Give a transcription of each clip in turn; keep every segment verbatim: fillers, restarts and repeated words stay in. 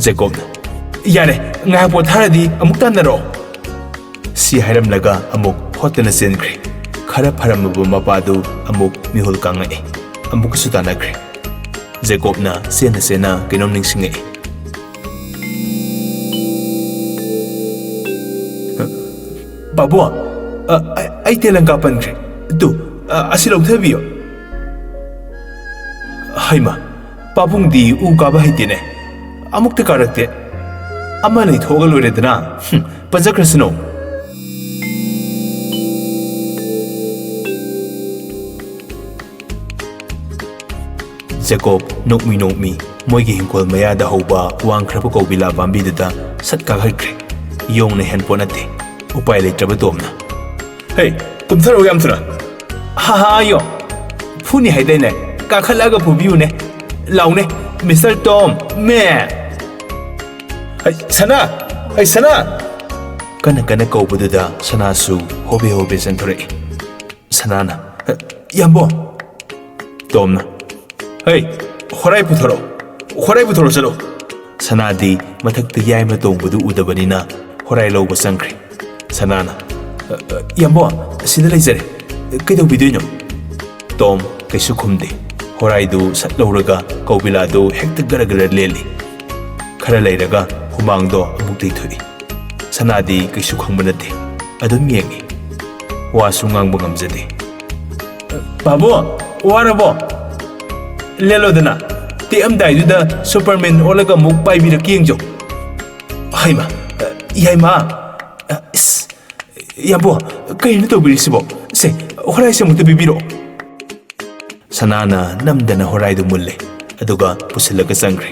ꯖꯦꯀꯣꯕꯅ, "ꯌꯥꯔꯦ, ꯉꯥꯏꯍꯥꯛ ꯄꯣꯊꯥꯔꯗꯤ ꯑꯃꯨꯛ ꯇꯥꯟꯅꯔꯛꯑꯣ꯫" ꯁꯤ ꯍꯥꯏꯔꯝꯂꯒ ꯑꯃꯨꯛ ꯍꯣꯠꯇꯅ ꯆꯦꯟꯈ꯭ꯔꯦ꯫ ꯈꯔ ꯐꯔꯝꯃꯕ ꯃꯄꯥꯗꯨ ꯑꯃꯨꯛ ꯃꯤꯍꯨꯜ ꯀꯥꯡꯉꯛꯑꯦ꯫ ꯑꯃꯨꯛꯀꯁꯨ ꯇꯥꯟꯅꯈ꯭ꯔꯦ꯫ ꯖꯦꯀꯣꯕꯅ ꯆꯦꯟꯅ ꯆꯦꯟꯅ ꯀꯩꯅꯣꯝ ꯅꯤꯡꯁꯤꯡꯉꯛꯏ꯫ "ꯄꯥꯕꯨꯡ, ꯑ, ꯑ, ꯑꯩ ꯇꯦꯂꯪꯀꯥ ꯄꯟꯈ꯭ꯔꯦ꯫ ꯇꯨ, ꯑ, ꯑꯁꯤ ꯂꯧꯊꯕꯤꯌꯨ꯫" ꯍꯩꯃꯥ, ꯄꯥꯕꯨꯡꯗꯤ ꯎ ꯀꯥꯕ ꯍꯩꯇꯦꯅꯦ꯫ ꯑꯃꯨꯛꯇ ꯀꯥꯔꯛꯇꯦ꯫ ꯑꯃ ꯂꯩꯊꯣꯛꯑꯒ ꯂꯣꯏꯔꯦꯗꯅ꯫ ꯍꯨꯝ, ꯄꯟꯖꯈ꯭ꯔꯁꯅꯨ꯫ ꯖꯦꯀꯣꯕ ꯅꯣꯛꯃꯤ ꯅꯣꯛꯃꯤ ꯃꯣꯏꯒꯤ ꯍꯤꯡꯈꯣꯜ ꯃꯌꯥꯗ ꯍꯧꯕ ꯋꯥꯡꯈ꯭ꯔꯕ ꯀꯧꯕꯤꯂꯥ ꯄꯥꯝꯕꯤꯗꯨꯗ ꯁꯠ ꯀꯥꯈꯠꯈ꯭ꯔꯦ꯫ ꯌꯣꯡꯅ ꯍꯦꯟꯄꯣꯠ ꯅꯠꯇꯦ꯫ ꯎꯄꯥꯏ ꯂꯩꯇ꯭ꯔꯕ ꯇꯣꯝꯅ, "ꯍꯦ, ꯀꯨꯝꯊꯔꯛꯎ ꯌꯥꯝ ꯊꯨꯅ꯫" "ꯍꯥ ꯍꯥ, ꯌꯣ, ꯐꯨꯅꯤ ꯍꯥꯏꯗꯥꯏꯅꯦ? ꯀꯥꯈꯠꯂꯛꯑꯒ ꯐꯨꯕꯤꯌꯨꯅꯦ꯫ ꯂꯥꯎꯅꯦ, ꯃꯤꯁꯇꯔ ꯇꯣꯝ, ꯃꯦ꯫" "ꯍꯩ, ꯁꯅꯥ! ꯍꯩ, ꯁꯅꯥ!" ꯀꯟꯅ ꯀꯟꯅ ꯀꯧꯕꯗꯨꯗ ꯁꯅꯥꯁꯨ ꯍꯣꯕꯦ ꯍꯣꯕꯦ ꯆꯦꯟꯊꯣꯔꯛꯏ꯫ ꯁꯅꯥꯅ, "ꯏꯌꯥꯝꯕꯣ!" ꯇꯣꯝꯅ, "ꯍꯩ, ꯍꯣꯔꯥꯏ ꯄꯨꯊꯣꯔꯛꯑꯣ, ꯍꯣꯔꯥꯏ ꯄꯨꯊꯣꯔꯛꯑꯣ ꯆꯠꯂꯣ꯫" ꯁꯅꯥꯗꯤ ꯃꯊꯛꯇ ꯌꯥꯏꯃ ꯇꯣꯡꯕꯗꯨ ꯎꯗꯕꯅꯤꯅ ꯍꯣꯔꯥꯏ ꯂꯧꯕ ꯆꯪꯈ꯭ꯔꯦ꯫ ꯁꯅꯥꯅ, "ꯏꯌꯥꯝꯕꯣ, ꯑꯁꯤꯗ ꯂꯩꯖꯔꯦ, ꯀꯩꯗꯧꯕꯤꯗꯣꯏꯅꯣ?" ꯇꯣꯝ ꯀꯩꯁꯨ ꯈꯨꯝꯗꯦ꯫ ꯍꯣꯔꯥꯏꯗꯨ ꯁꯠ ꯂꯧꯔꯒ ꯀꯧꯕꯤꯂꯥꯗꯨ ꯍꯦꯛꯇ ꯒꯔ ꯒꯔ ꯂꯦꯜꯂꯤ꯫ ꯈꯔ ꯂꯩꯔꯒ ꯍꯨꯃꯥꯡꯗꯣ ꯑꯃꯨꯛ ꯇꯩꯊꯣꯛꯏ꯫ ꯁꯅꯥꯗꯤ ꯀꯩꯁꯨ ꯈꯪꯕ ꯅꯠꯇꯦ, ꯑꯗꯨꯝ ꯌꯦꯡꯉꯤ꯫ ꯋꯥꯁꯨ ꯉꯥꯡꯕ ꯉꯝꯖꯗꯦ꯫ "ꯄꯥꯕꯨꯡ, ꯋꯥꯔꯕꯣ? ꯂꯦꯜꯂꯣꯗꯅ, ꯇꯦꯛꯑꯝꯗꯥꯏꯗꯨꯗ ꯁꯨꯄꯔꯃꯦꯟ ꯑꯣꯜꯂꯒ ꯑꯃꯨꯛ ꯄꯥꯏꯕꯤꯔꯛꯀꯦ ꯌꯦꯡꯖꯧ꯫" "ꯍꯩꯃꯥ, ꯌꯥꯏꯃ, ꯏꯁ, ꯏꯌꯥꯝꯕꯣ, ꯀꯩꯅꯣ ꯇꯧꯕꯤꯔꯤꯁꯤꯕꯣ? ꯁꯦ, ꯍꯣꯔꯥꯏꯁꯦ ꯑꯃꯨꯛꯇ ꯄꯤꯕꯤꯔꯛꯑꯣ꯫" ꯁꯅꯥꯅ ꯅꯝꯗꯅ ꯍꯣꯔꯥꯏꯗꯨ ꯃꯨꯜꯂꯦ, ꯑꯗꯨꯒ ꯄꯨꯁꯤꯜꯂꯒ ꯆꯪꯈ꯭ꯔꯦ꯫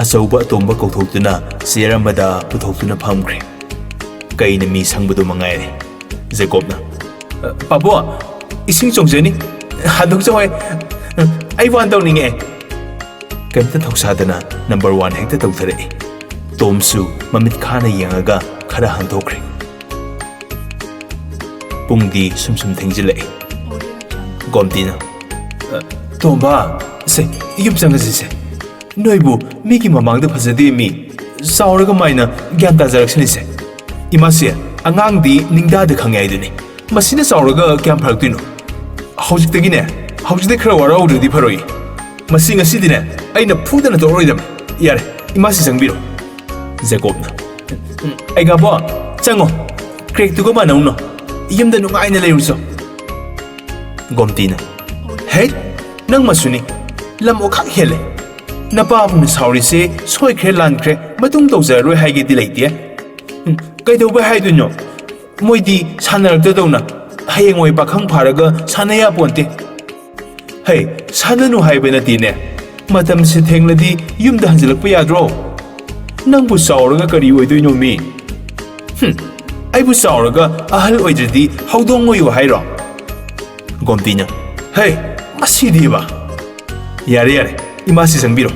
ꯑꯆꯧꯕ ꯑꯇꯣꯝꯕ ꯀꯧꯊꯣꯛꯇꯨꯅ ꯆꯤꯌꯔ ꯑꯃꯗ ꯄꯨꯊꯣꯛꯇꯨꯅ ꯐꯝꯈ꯭ꯔꯦ꯫ ꯀꯩꯅ ꯃꯤ ꯁꯪꯕꯗꯨ ꯃꯉꯥꯏꯔꯦ꯫ ꯖꯦꯀꯣꯕꯅ, "ꯑ, ꯄꯥꯕꯣ, ꯏꯁꯤꯡ ꯆꯣꯡꯖꯅꯤ꯫ ꯍꯟꯗꯣꯛꯆꯧ ꯍꯥꯏ꯫ ꯑꯩ ꯋꯥꯟ ꯇꯧꯅꯤꯡꯉꯦ꯫" ꯀꯩꯝꯇ ꯊꯧꯁꯥꯗꯅ ꯅꯝꯕꯔ ꯋꯥꯟ ꯍꯦꯛꯇ ꯇꯧꯊꯔꯛꯏ꯫ ꯇꯣꯝꯁꯨ ꯃꯃꯤꯠ ꯈꯥꯅ ꯌꯦꯡꯉꯒ ꯈꯔ ꯍꯟꯊꯣꯛꯈ꯭ꯔꯦ꯫ ꯄꯨꯡꯗꯤ ꯁꯨꯝ ꯁꯨꯝ ꯊꯦꯡꯖꯤꯜꯂꯛꯏ꯫ ꯒꯣꯝꯇꯤꯅ, "ꯑ, ꯇꯣꯝꯕ, ꯁꯦ, ꯌꯨꯝ ꯆꯪꯉꯁꯤꯁꯦ꯫ ꯅꯣꯏꯕꯨ ꯃꯤꯒꯤ ꯃꯃꯥꯡꯗ ꯐꯖꯗꯦ ꯃꯤ꯫ ꯆꯥꯎꯔꯒ ꯃꯥꯏꯅ ꯒ꯭ꯌꯥꯟ ꯇꯥꯖꯔꯛꯁꯅꯤꯁꯦ꯫ ꯏꯃꯥꯁꯦ, ꯑꯉꯥꯡꯗꯤ ꯅꯤꯡꯗꯥꯗ ꯈꯪꯉꯦ ꯍꯥꯏꯗꯨꯅꯤ꯫ ꯃꯁꯤꯅ ꯆꯥꯎꯔꯒ ꯀꯌꯥꯝ ꯐꯔꯛꯇꯣꯏꯅꯣ? ꯍꯧꯖꯤꯛꯇꯒꯤꯅꯦ, ꯍꯧꯖꯤꯛꯇꯤ ꯈꯔ ꯋꯥꯔꯧꯗ꯭ꯔꯗꯤ ꯐꯔꯣꯏ꯫ ꯃꯁꯤ ꯉꯁꯤꯗꯤꯅꯦ, ꯑꯩꯅ ꯐꯨꯗꯅ ꯇꯣꯛꯂꯣꯏꯗꯕꯅꯤ꯫ ꯌꯥꯔꯦ, ꯏꯃꯥꯁꯤ ꯆꯪꯕꯤꯔꯣ꯫" ꯖꯦꯀꯣꯕꯅ, "ꯎꯝ, ꯑꯩꯒꯥꯕꯣ, ꯆꯪꯉꯣ꯫ ꯀ꯭ꯔꯦꯛꯇꯨꯒ ꯃꯥꯟꯅꯧꯅꯣ꯫ ꯌꯨꯝꯗ ꯅꯨꯡꯉꯥꯏꯅ ꯂꯩꯔꯨꯆꯣ꯫" ꯒꯣꯝꯇꯤꯅ, "ꯍꯦꯠ, ꯅꯪ ꯃꯁꯨꯅꯤ꯫ ꯂꯝ ꯑꯣꯈꯥꯛ ꯍꯦꯜꯂꯦ꯫ ꯅꯄꯥꯕꯨꯅ ꯁꯥꯎꯔꯤꯁꯦ ꯁꯣꯏꯈ꯭ꯔꯦ ꯂꯥꯟꯈ꯭ꯔꯦ, ꯃꯇꯨꯡ ꯇꯧꯖꯔꯔꯣꯏ ꯍꯥꯏꯒꯦꯗꯤ ꯂꯩꯇꯦ꯫ ꯎꯝ, ꯀꯩꯗꯧꯕꯩ ꯍꯥꯏꯗꯣꯏꯅꯣ? ꯃꯣꯏꯗꯤ ꯁꯥꯟꯅꯔꯛꯇꯗꯧꯅ ꯍꯌꯦꯡꯋꯥꯏ ꯄꯥꯈꯪ ꯐꯥꯔꯒ ꯁꯥꯟꯅ ꯌꯥꯄꯣꯟꯇꯦ꯫" "ꯍꯩ, ꯁꯥꯟꯅꯅꯨ ꯍꯥꯏꯕ ꯅꯠꯇꯦꯅꯦ꯫ ꯃꯇꯝꯁꯦ ꯊꯦꯡꯂꯗꯤ ꯌꯨꯝꯗ ꯍꯟꯖꯤꯜꯂꯛꯄ ꯌꯥꯗ꯭ꯔꯣ? ꯅꯪꯕꯨ ꯆꯥꯎꯔꯒ ꯀꯔꯤ ꯑꯣꯏꯗꯣꯏꯅꯣ ꯃꯤ? ꯍꯨꯝ, ꯑꯩꯕꯨ ꯆꯥꯎꯔꯒ ꯑꯍꯜ ꯑꯣꯏꯗ꯭ꯔꯗꯤ ꯍꯧꯗꯣꯡ ꯑꯣꯏꯌꯨ ꯍꯥꯏꯔꯣ?" ꯒꯣꯝꯇꯤꯅ, "ꯍꯩ, ꯃꯁꯤꯗꯤꯕ!" "ꯌꯥꯔꯦ, ꯌꯥꯔꯦ, ꯏꯃꯥꯁꯤ ꯆꯪꯕꯤꯔꯣ꯫"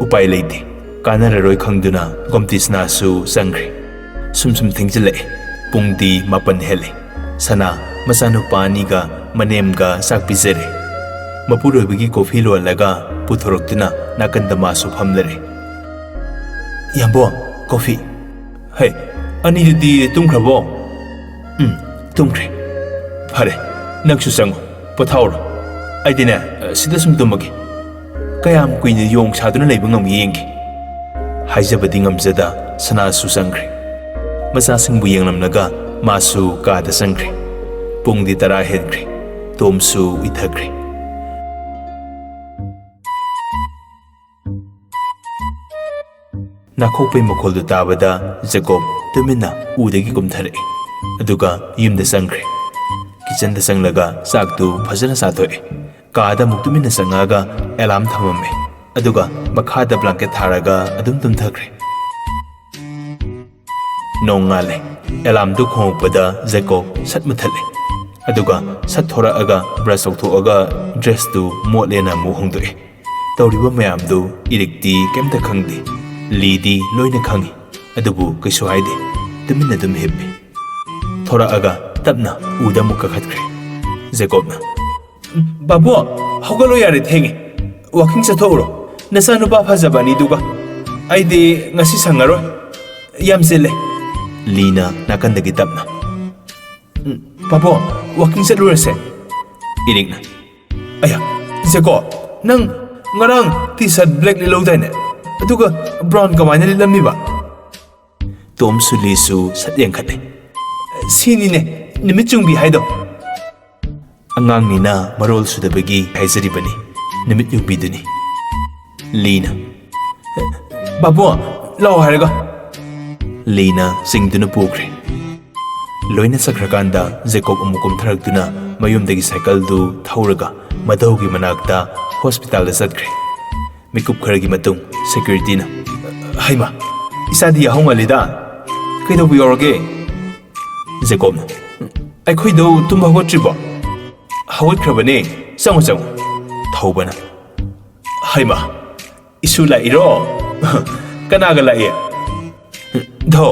ꯎꯄꯥꯏ ꯂꯩꯇꯦ꯫ ꯀꯥꯟꯅꯔꯔꯣꯏ ꯈꯪꯗꯨꯅ ꯒꯣꯝꯇꯤ ꯁꯅꯥꯁꯨ ꯆꯪꯈ꯭ꯔꯦ꯫ ꯁꯨꯝ ꯁꯨꯝ ꯊꯦꯡꯖꯤꯜꯂꯛꯑꯦ꯫ ꯄꯨꯡꯗꯤ ꯃꯥꯄꯟ ꯍꯦꯜꯂꯦ꯫ ꯁꯅꯥ ꯃꯆꯥꯅꯨꯄꯥ ꯑꯅꯤꯒ ꯃꯅꯦꯝꯒ ꯆꯥꯛ ꯄꯤꯖꯔꯦ꯫ ꯃꯄꯨꯔꯣꯏꯕꯒꯤ ꯀꯣꯐꯤ ꯂꯣꯜꯂꯒ ꯄꯨꯊꯣꯔꯛꯇꯨꯅ ꯅꯥꯀꯟꯗ ꯃꯥꯁꯨ ꯐꯝꯂꯔꯦ꯫ "ꯌꯥꯝꯕꯣ, ꯀꯣꯐꯤ꯫" "ꯍꯦ, ꯑꯅꯤꯗꯨꯗꯤ ꯇꯨꯝꯈ꯭ꯔꯕꯣ?" "ꯎꯝ, ꯇꯨꯝꯈ꯭ꯔꯦ꯫" "ꯐꯔꯦ, ꯅꯪꯁꯨ ꯆꯪꯉꯣ, ꯄꯣꯊꯥꯎꯔꯣ꯫ ꯑꯩꯗꯤꯅꯦ, ꯁꯤꯗ ꯁꯨꯝ ꯇꯨꯝꯃꯒꯦ꯫ ꯀꯌꯥꯝ ꯀꯨꯏꯅ ꯌꯣꯡ ꯁꯥꯗꯨꯅ ꯂꯩꯕ ꯉꯝꯒꯦ ꯌꯦꯡꯒꯦ꯫" ꯍꯥꯏꯖꯕꯗꯤ ꯉꯝꯖꯗ ꯁꯅꯥꯁꯨ ꯆꯪꯈ꯭ꯔꯦ꯫ ꯃꯆꯥꯁꯤꯡꯕꯨ ꯌꯦꯡꯂꯝꯂꯒ ꯃꯥꯁꯨ ꯀꯥꯗ ꯆꯪꯈ꯭ꯔꯦ꯫ ꯄꯨꯡꯗꯤ ꯇꯔꯥ ꯍꯦꯟꯈ꯭ꯔꯦ꯫ ꯇꯣꯝꯁꯨ ꯎꯏꯊꯈ꯭ꯔꯦ꯫ ꯅꯥꯈꯣꯛꯄꯩ ꯃꯈꯣꯜꯗꯨ ꯇꯥꯕꯗ ꯖꯦꯀꯣꯕ ꯇꯨꯃꯤꯟꯅ ꯎꯗꯒꯤ ꯀꯨꯝꯊꯔꯛꯏ꯫ ꯑꯗꯨꯒ ꯌꯨꯝꯗ ꯆꯪꯈ꯭ꯔꯦ꯫ ꯀꯤꯆꯟꯗ ꯆꯪꯂꯒ ꯆꯥꯛꯇꯨ ꯐꯖꯅ ꯆꯥꯊꯣꯛꯑꯦ꯫ ꯀꯥꯗ ꯑꯃꯨꯛ ꯇꯨꯃꯤꯟꯅ ꯆꯪꯉꯛꯑꯒ ꯑꯦꯂꯥꯔꯝ ꯊꯝꯃꯝꯃꯦ꯫ ꯑꯗꯨꯒ ꯃꯈꯥꯗ ꯕ꯭ꯂꯥꯡꯀꯦꯠ ꯊꯥꯔꯒ ꯑꯗꯨꯝ ꯇꯨꯝꯊꯈ꯭ꯔꯦ꯫ ꯅꯣꯡꯉꯥꯜꯂꯦ꯫ ꯑꯦꯂꯥꯝꯗꯨ ꯈꯣꯡꯉꯛꯄꯗ ꯖꯦꯀꯣꯕ ꯁꯠ ꯃꯨꯊꯠꯂꯦ꯫ ꯑꯗꯨꯒ ꯁꯠ ꯊꯣꯔꯛꯑꯒ ꯕ꯭ꯔꯁ ꯇꯧꯊꯣꯛꯑꯒ ꯗ꯭ꯔꯦꯁꯇꯨ ꯃꯣꯠꯂꯦꯅ ꯑꯃꯨꯛ ꯍꯣꯡꯗꯣꯛꯑꯦ꯫ ꯇꯧꯔꯤꯕ ꯃꯌꯥꯝꯗꯨ ꯏꯔꯤꯛꯇꯤ ꯀꯩꯝꯇ ꯈꯪꯗꯦ꯫ ꯂꯤꯗꯤ ꯂꯣꯏꯅ ꯈꯪꯉꯤ꯫ ꯑꯗꯨꯕꯨ ꯀꯩꯁꯨ ꯍꯥꯏꯗꯦ꯫ ꯇꯨꯃꯤꯟꯅ ꯑꯗꯨꯝ ꯍꯤꯞꯄꯤ꯫ ꯊꯣꯔꯛꯑꯒ ꯇꯞꯅ ꯎꯗ ꯑꯃꯨꯛ ꯀꯥꯈꯠꯈ꯭ꯔꯦ꯫ ꯖꯦꯀꯣꯕꯅ, "ꯕꯥꯕꯨ, ꯍꯧꯒꯠꯂꯣ ꯌꯥꯔꯦ, ꯊꯦꯡꯉꯦ꯫ ꯋꯥꯀꯤꯡ ꯆꯠꯊꯣꯛꯎꯔꯣ꯫ ꯅꯆꯥꯅꯨꯄꯥ ꯐꯖꯕ ꯑꯅꯤꯗꯨꯒ꯫ ꯑꯩꯗꯤ ꯉꯁꯤ ꯁꯪꯉꯔꯣꯏ꯫ ꯌꯥꯝ ꯆꯤꯜꯂꯦ꯫" ꯂꯤꯅ ꯅꯥꯀꯟꯗꯒꯤ ꯇꯞꯅ, "ꯎꯝ, ꯕꯥꯕꯨ, ꯋꯥꯀꯤꯡ ꯆꯠꯂꯨꯔꯁꯦ꯫" ꯏꯔꯤꯛꯅ, "ꯑꯌꯥ, ꯖꯦꯀꯣ, ꯅꯪ ꯉꯔꯥꯡ ꯇꯤ ꯁꯥꯔꯠ ꯕ꯭ꯂꯦꯛ ꯂꯤꯠꯍꯧꯗꯥꯏꯅꯦ? ꯑꯗꯨꯒ ꯕ꯭ꯔꯥꯎꯟ ꯀꯃꯥꯏꯅ ꯂꯤꯠꯂꯝꯃꯤꯕ?" ꯇꯣꯝꯁꯨ ꯂꯤꯁꯨ ꯁꯠ ꯌꯦꯡꯈꯠꯂꯦ꯫ "ꯁꯤꯅꯤꯅꯦ, ꯅꯨꯃꯤꯠ ꯆꯨꯡꯕꯤ ꯍꯥꯏꯗꯣ꯫" ꯑꯉꯥꯡꯅꯤꯅ ꯃꯔꯣꯜ ꯁꯨꯗꯕꯒꯤ ꯍꯥꯏꯖꯔꯤꯕꯅꯤ, ꯅꯨꯃꯤꯠ ꯌꯨꯡꯕꯤꯗꯨꯅꯤ꯫ ꯂꯤꯅ, "ꯕꯥꯕꯨ, ꯂꯥꯛꯑꯣ ꯍꯥꯏꯔꯒ꯫" ꯂꯤꯅ ꯆꯤꯡꯗꯨꯅ ꯄꯨꯈ꯭ꯔꯦ꯫ ꯂꯣꯏꯅ ꯆꯠꯈ꯭ꯔꯀꯥꯟꯗ ꯖꯦꯀꯣꯕ ꯑꯃꯨꯛ ꯀꯨꯝꯊꯔꯛꯇꯨꯅ ꯃꯌꯨꯝꯗꯒꯤ ꯁꯥꯏꯀꯜꯗꯨ ꯊꯧꯔꯒ ꯃꯙꯧꯒꯤ ꯃꯅꯥꯛꯇ ꯍꯣꯁꯄꯤꯇꯥꯜꯗ ꯆꯠꯈ꯭ꯔꯦ꯫ ꯃꯤꯀꯨꯞ ꯈꯔꯒꯤ ꯃꯇꯨꯡ ꯁꯦꯀ꯭ꯌꯨꯔꯤꯇꯤꯅ, "ꯍꯩꯃꯥ, ꯏꯆꯥꯗꯤ ꯌꯥꯍꯧ ꯉꯜꯂꯤꯗ꯫ ꯀꯩꯗꯧꯕ ꯌꯥꯎꯔꯒꯦ?" ꯖꯦꯀꯣꯕꯅ, "ꯑꯩꯈꯣꯏꯗꯧ ꯇꯨꯝꯕ ꯍꯧꯒꯠꯇ꯭ꯔꯤꯕꯣ?" "ꯍꯧꯒꯠꯈ꯭ꯔꯕꯅꯦ, ꯆꯪꯉꯣ, ꯆꯪꯉꯣ꯫" ꯊꯧꯕꯅ, "ꯍꯩꯃꯥ, ꯏꯁꯨ ꯂꯥꯛꯏꯔꯣ? ꯀꯅꯥꯒ ꯂꯥꯛꯏ?" "ꯙꯧ,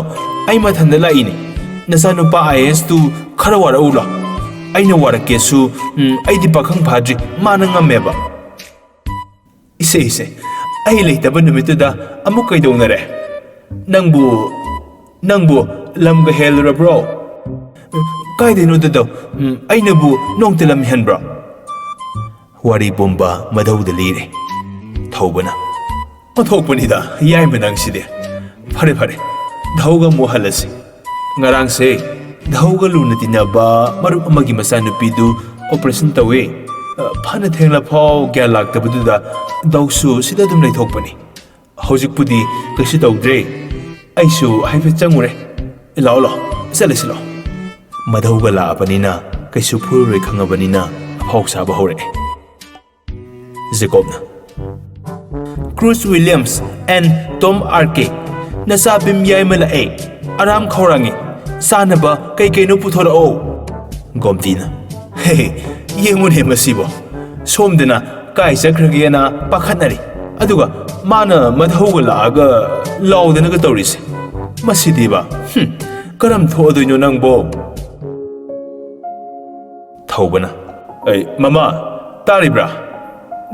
ꯑꯩ ꯃꯊꯟꯗ ꯂꯥꯛꯏꯅꯦ꯫ ꯅꯆꯥꯅꯨꯄꯥ ꯑꯥꯏ ꯑꯦꯁꯇꯨ ꯈꯔ ꯋꯥꯔꯛꯎ ꯂꯥꯎ꯫ ꯑꯩꯅ ꯋꯥꯔꯛꯀꯦꯁꯨ, ꯎꯝ, ꯑꯩꯗꯤ ꯄꯥꯈꯪ ꯐꯥꯗ꯭ꯔꯤ, ꯃꯥꯅ ꯉꯝꯃꯦꯕ꯫" "ꯏꯁꯦ, ꯏꯁꯦ, ꯑꯩ ꯂꯩꯇꯕ ꯅꯨꯃꯤꯠꯇꯨꯗ ꯑꯃꯨꯛ ꯀꯩꯗꯧꯅꯔꯦ? ꯅꯪꯕꯨ, ꯅꯪꯕꯨ ꯂꯝꯒ ꯍꯦꯜꯂꯨꯔꯕ꯭ꯔꯣ? ꯀꯥꯏꯗꯩꯅꯣꯗ ꯙꯧ, ꯎꯝ, ꯑꯩꯅꯕꯨ ꯅꯣꯡꯇ ꯂꯝ ꯍꯦꯟꯕ꯭ꯔꯣ?" ꯋꯥꯔꯤ ꯄꯨꯝꯕ ꯃꯙꯧꯗ ꯂꯤꯔꯦ꯫ ꯊꯧꯕꯅ, "ꯑꯣꯟꯊꯣꯛꯄꯅꯤꯗ, ꯌꯥꯏꯃ ꯅꯪꯁꯤꯗꯤ꯫ ꯐꯔꯦ, ꯐꯔꯦ, ꯙꯧꯒ ꯑꯃꯨꯛ ꯍꯜꯂꯁꯤ꯫ ꯉꯔꯥꯡꯁꯦ ꯙꯧꯒ ꯂꯨꯅ ꯇꯤꯟꯅꯕ ꯃꯔꯨꯞ ꯑꯃꯒꯤ ꯃꯆꯥꯅꯨꯄꯤꯗꯨ ꯑꯣꯄꯔꯦꯁꯟ ꯇꯧꯋꯦ꯫ ꯑ, ꯐꯅ ꯊꯦꯡꯂꯐꯥꯎ ꯒ꯭ꯌꯥꯟ ꯂꯥꯛꯇꯕꯗꯨꯗ ꯙꯧꯁꯨ ꯁꯤꯗ ꯑꯗꯨꯝ ꯂꯩꯊꯣꯛꯄꯅꯤ꯫ ꯍꯧꯖꯤꯛꯄꯨꯗꯤ ꯀꯩꯁꯨ ꯇꯧꯗ꯭ꯔꯦ꯫ ꯑꯩꯁꯨ ꯍꯥꯏꯐꯦꯠ ꯆꯪꯉꯨꯔꯦ꯫ ꯂꯥꯛꯑꯣ, ꯂꯥꯛꯑꯣ, ꯆꯠꯂꯁꯤ, ꯂꯥꯛꯑꯣ꯫" ꯃꯙꯧꯒ ꯂꯥꯛꯑꯕꯅꯤꯅ ꯀꯩꯁꯨ ꯐꯨꯔꯔꯣꯏ ꯈꯪꯉꯕꯅꯤꯅ ꯑꯐꯥꯎ ꯁꯥꯕ ꯍꯧꯔꯛꯑꯦ꯫ ꯖꯦꯀꯣꯕꯅ, "ꯀ꯭ꯔꯨꯁ ꯋꯤꯂꯤꯌꯝꯁ and ꯇꯣꯝ ꯑꯥꯔ ꯀꯦ, ꯅꯆꯥ ꯕꯤꯝ ꯌꯥꯏꯃ ꯂꯥꯛꯑꯦ꯫ ꯑꯔꯥꯝ ꯈꯧꯔꯥꯡꯉꯤ꯫ ꯆꯥꯅꯕ ꯀꯩ ꯀꯩꯅꯣ ꯄꯨꯊꯣꯔꯛꯑꯣ꯫ ꯒꯣꯝꯇꯤꯅ, "ꯍꯦ ꯍꯦ, ꯌꯦꯡꯉꯨꯅꯦ ꯃꯁꯤꯕꯣ꯫ ꯁꯣꯝꯗꯅ ꯀꯥꯏ ꯆꯠꯈ꯭ꯔꯒꯦꯅ ꯄꯥꯈꯠꯅꯔꯤ꯫ ꯑꯗꯨꯒ ꯃꯥꯅ ꯃꯊꯧꯒ ꯂꯥꯛꯑꯒ ꯂꯥꯎꯗꯅꯒ ꯇꯧꯔꯤꯁꯦ꯫ ꯃꯁꯤꯗꯤꯕ, ꯍꯨꯝ, ꯀꯔꯝ ꯊꯣꯛꯑꯗꯣꯏꯅꯣ ꯅꯪꯕꯣ?" ꯊꯧꯕꯅ, "ꯑꯩ, ꯃꯃꯥ, ꯇꯥꯔꯤꯕ꯭ꯔꯥ?